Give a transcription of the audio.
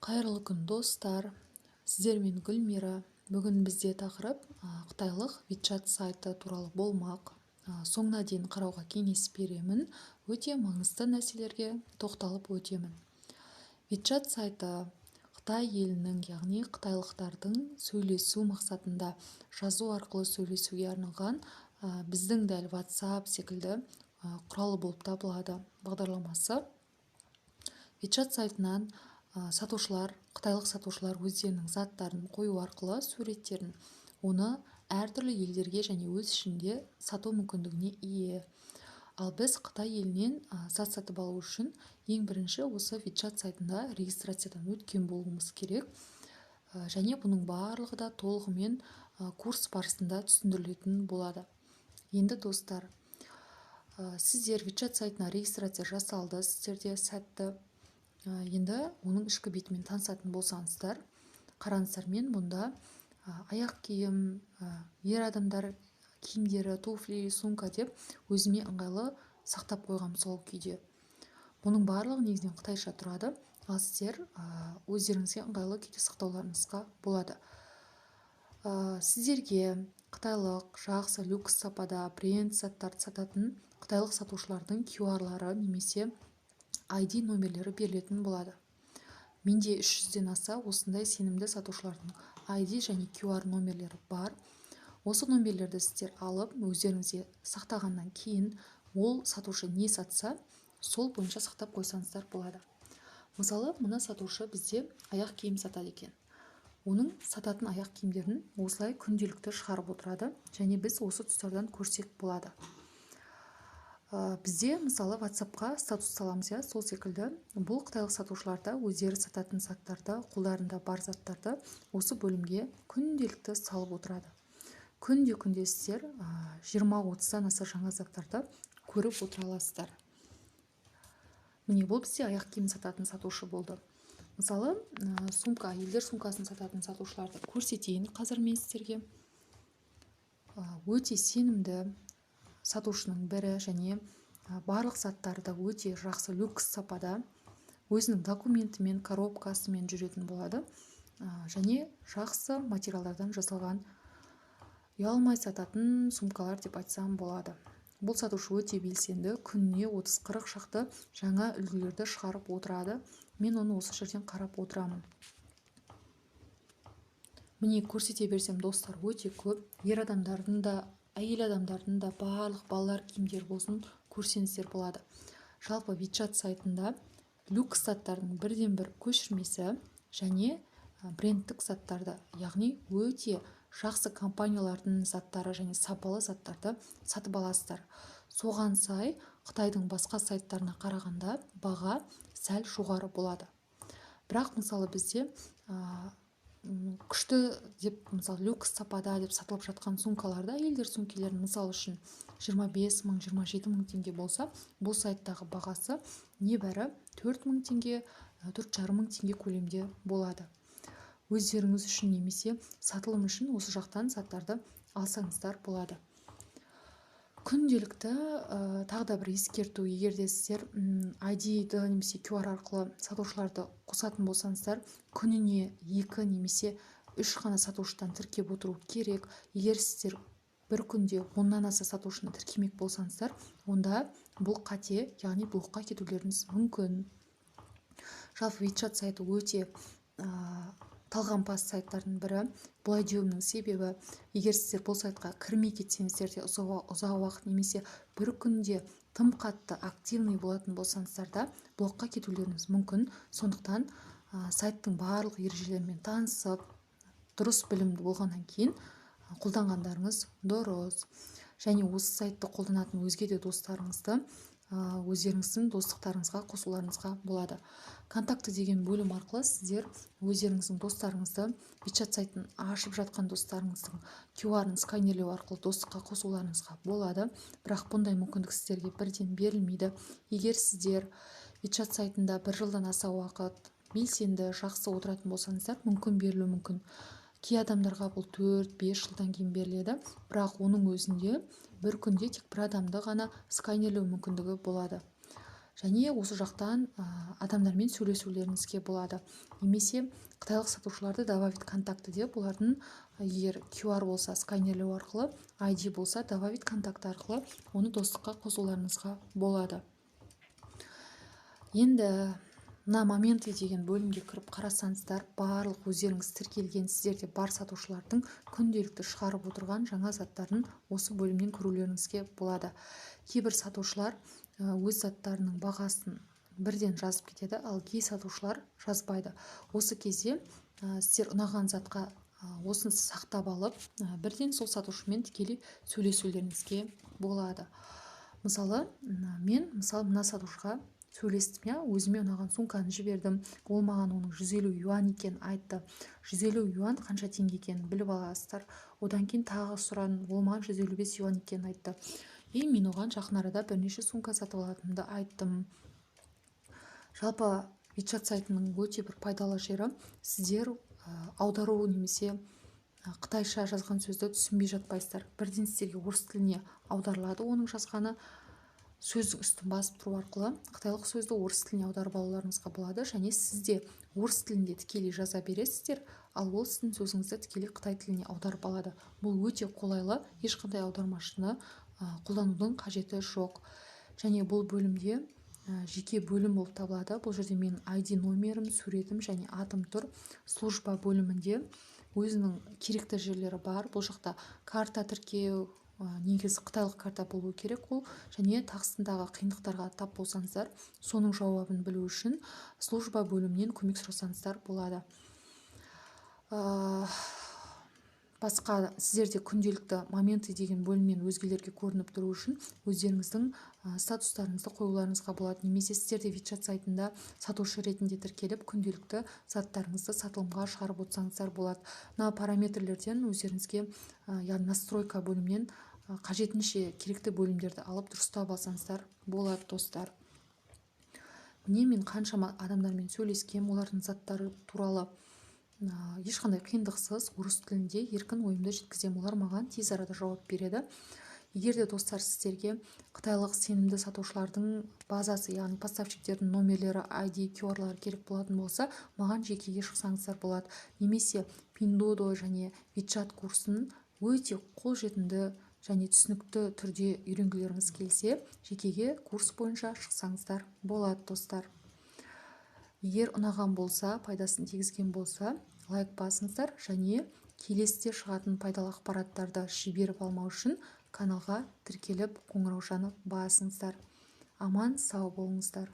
Қайырлы күн, достар! Сіздермен Гүлмира. Бүгін бізде тақырып қытайлық WeChat сайты туралы болмақ. Соңына дейін қарауға кеңес беремін, өте маңызды нәрселерге тоқталып өтемін. WeChat сайты Қытай елінің, яғни қытайлықтардың сөйлесу мақсатында жазу арқылы сөйлесуге арналған, біздің дәл WhatsApp секілді құралы болып табылады, бағдарламасы. WeChat сайтынан сатушылар, қытайлық сатушылар өздерінің заттарын қою арқылы, суреттерін, оны әртүрлі елдерге және өз ішінде сату мүмкіндігіне ие. Ал біз Қытай елінен зат сатып алу үшін ең бірінші осы WeChat сайтында регистрациядан өткен болуымыз керек. Және бұның барлығы да толығымен курс барысында түсіндірілетін болады. Енді, достар, сіздер WeChat сайтына регистрация жасалды сіздерде сәтті. Енді оның ішкі бетімен танысатын болсаңыздар, қараңыздар, мен бұнда аяқ киім, ер адамдар киімдері, туфли, сумка деп өзіме ыңғайлы сақтап қойғам сол күйде. Бұның барлығы негізінен қытайша тұрады, ал сіздер өздеріңізге ыңғайлы күйде сақтауларыңызға болады. Сіздерге қытайлық жақсы люкс сапада бренд заттарды сататын қытайлық сатушылардың QR-лары немесе ID номерлері берілетін болады. Менде 300-ден аса осындай сенімді сатушылардың ID және QR номерлері бар. Осы номерлерді сіздер алып, өздеріңізге сақтағаннан кейін, ол сатушы не сатса, сол бойынша сақтап қойсаңыздар болады. Мысалы, мына сатушы бізде аяқ киім сатады екен. Оның сататын аяқ киімдерін осылай күнделікті шығарып отырады және біз осы тұстардан көрсек болады. Бізде, мысалы, WhatsAppқа статус саламыз, иә, сол секілді бұл қытайлық сатушылар да өздері сататын заттарды, қолдарында бар заттарды осы бөлімге күнделікті салып отырады. Күнде күнде сіздер 20-30-дан аса жаңа заттарды көріп отыра аласыздар. Міне, бұл бізде аяқ киім сататын сатушы болды. Мысалы, сумка, әйелдер сумкасын сататын сатушыларды көрсетейін қазір мен сіздерге. Өте сенімді сатушының бірі және барлық заттары да өте жақсы люкс сапада, өзінің документімен, коробкасымен жүретін болады және жақсы материалдардан жасалған, ұялмай сататын сумкалар деп айтсам болады. Бұл сатушы өте белсенді, күніне 30-40 шақты жаңа үлгілерді шығарып отырады. Мен оны осы жерден қарап отырамын. Міне, көрсете берсем, достар, өте көп. Ер адамдардың да, әйел адамдардың да, барлық балалар киімдері болсын, көрсеңіздер болады. Жалпы, WeChat сайтында люкс заттардың бірден бір көшірмесі және брендтік заттарды, яғни өте жақсы компаниялардың заттары және сапалы заттарды сатып аласыздар. Соған сай Қытайдың басқа сайттарына қарағанда баға сәл жоғары болады. Бірақ, мысалы, бізде күшті деп, мысалы, люкс сапада деп сатылып жатқан сумкаларды, әйелдер сөмкелерін, мысалы үшін, 25 мың, 27 мың теңге болса, бұл сайттағы бағасы небәрі 4 мың теңге, 4,5 мың теңге көлемде болады. Өздеріңіз үшін немесе сатылым үшін осы жақтан заттарды алсаңыздар болады күнделікті. Тағы да бір ескерту: егер де сіздер ID-ді немесе QR арқылы сатушыларды қосатын болсаңыздар, күніне екі немесе үш қана сатушыдан тіркеп отыру керек. Егер сіздер бір күнде 10-нан аса сатушыны тіркемек болсаңыздар, онда бұл қате, яғни блокқа кетулеріңіз мүмкін. Жалпы, WeChat сайты өте талғампаз сайттардың бірі. Бұлай деуімнің себебі, егер сіздер бұл сайтқа кірмей кетсеңіздер де ұзақ уақыт немесе бір күнде тым қатты активный болатын болсаңыздар да, блокқа кетулеріңіз мүмкін. Сондықтан сайттың барлық ережелерімен танысып, дұрыс білімді болғаннан кейін қолданғандарыңыз дұрыс. Және осы сайтты қолданатын өзге де достарыңызды өздеріңіздің достықтарыңызға қосуларыңызға болады. «Контакты» деген бөлім арқылы сіздер өздеріңіздің достарыңызды, WeChat сайтын ашып жатқан достарыңыздың QR-ын сканерлеу арқылы достыққа қосуларыңызға болады. Бірақ бұндай мүмкіндік сіздерге бірден берілмейді. Егер сіздер WeChat сайтында бір жылдан аса уақыт белсенді, жақсы отыратын болсаңыздар, мүмкін, берілуі мүмкін. Кей адамдарға бұл 4-5 жылдан кейін беріледі, бірақ оның өзінде бір күнде тек бір адамды ғана сканерлеу мүмкіндігі болады. Және осы жақтан адамдармен сөйлесулеріңізге болады. Немесе қытайлық сатушыларды «добавить контакты» деп, олардың егер QR болса, сканерлеу арқылы, ID болса, «добавить контакты» арқылы оны достыққа қосуларыңызға болады. Енді мына «Моменты» деген бөлімге кіріп қарасаңыздар, барлық өздеріңіз тіркелген, сіздерде бар сатушылардың күнделікті шығарып отырған жаңа заттарын осы бөлімнен көрулеріңізге болады. Кейбір сатушылар өз заттарының бағасын бірден жазып кетеді, ал кей сатушылар жазбайды. Осы кезде сіздер ұнаған затқа осыны сақтап алып, бірден сол сатушымен тікелей сөйлесулеріңізге болады. Мысалы, мен, мысалы, мына сатушыға сөйлестім, иә, өзіме ұнаған сумканы жібердім. Ол маған оның 150 юань екенін айтты. 150 юань қанша теңге екенін біліп аласыздар. Одан кейін тағы сұрадым, ол маған 155 юань екенін айтты. И мен оған жақын арада бірнеше сумка сатып алатынымды айттым. Жалпы, WeChat сайтының өте бір пайдалы жері: сіздер аудару немесе қытайша жазған сөзді түсінбей жатпайсыздар. Бірден сіздерге орыс тіліне аударылады. Оның жазғаны, сөздің үстін басып тұру арқылы қытайлық сөзді орыс тіліне аударып алуларыңызға болады. Және сіз де орыс тілінде тікелей жаза бересіздер, ал ол сіздің сөзіңізді тікелей қытай тіліне аударып алады. Бұл өте қолайлы, ешқандай аудармашыны қолданудың қажеті жоқ. Және бұл бөлімде жеке бөлім болып табылады. Бұл жерде менің ID номерім, суретім және атым тұр. «Служба» бөлімінде өзінің керекті жерлері бар. Бұл жақта карта тіркеу, негізі қытайлық карта болу керек ол. Және тағысындағы қиындықтарға тап болсаңыздар, соның жауабын білу үшін «Служба» бөлімінен көмек сұрасаңыздар болады. Басқа сіздерде күнделікті «Моменты» деген бөлімнен өзгелерге көрініп тұру үшін өздеріңіздің статустарыңызды қоюларыңызға болады. Немесе сіздер де WeChat сайтында сатушы ретінде тіркеліп, күнделікті заттарыңызды сатылымға шығарып отырсаңыздар болады. Мына параметрлерден өздеріңізге, яғни «Настройка» бөлімінен қажетінше керекті бөлімдерді алып, дұрыстап алсаңыздар болады. Достар, міне, мен қаншама адамдармен сөйлескем, олардың заттары туралы ешқандай қиындықсыз орыс тілінде еркін ойымды жеткіземін, олар маған тез арада жауап береді. Егер де, достар, сіздерге қытайлық сенімді сатушылардың базасы, яғни поставщиктердің номерлері, ID, QR-лары керек болатын болса, маған жекеге шықсаңыздар болады. Немесе Пиндуодуо және WeChat курсын өте қолжетімді және түсінікті түрде үйренгілеріңіз келсе, жекеге курс бойынша шықсаңыздар болады. Достар, егер ұнаған болса, пайдасын тигізген болса, лайк басыңыздар және келесіде шығатын пайдалы ақпараттарды жіберіп алмау үшін каналға тіркеліп, қоңыраушаны басыңыздар. Аман сау болыңыздар.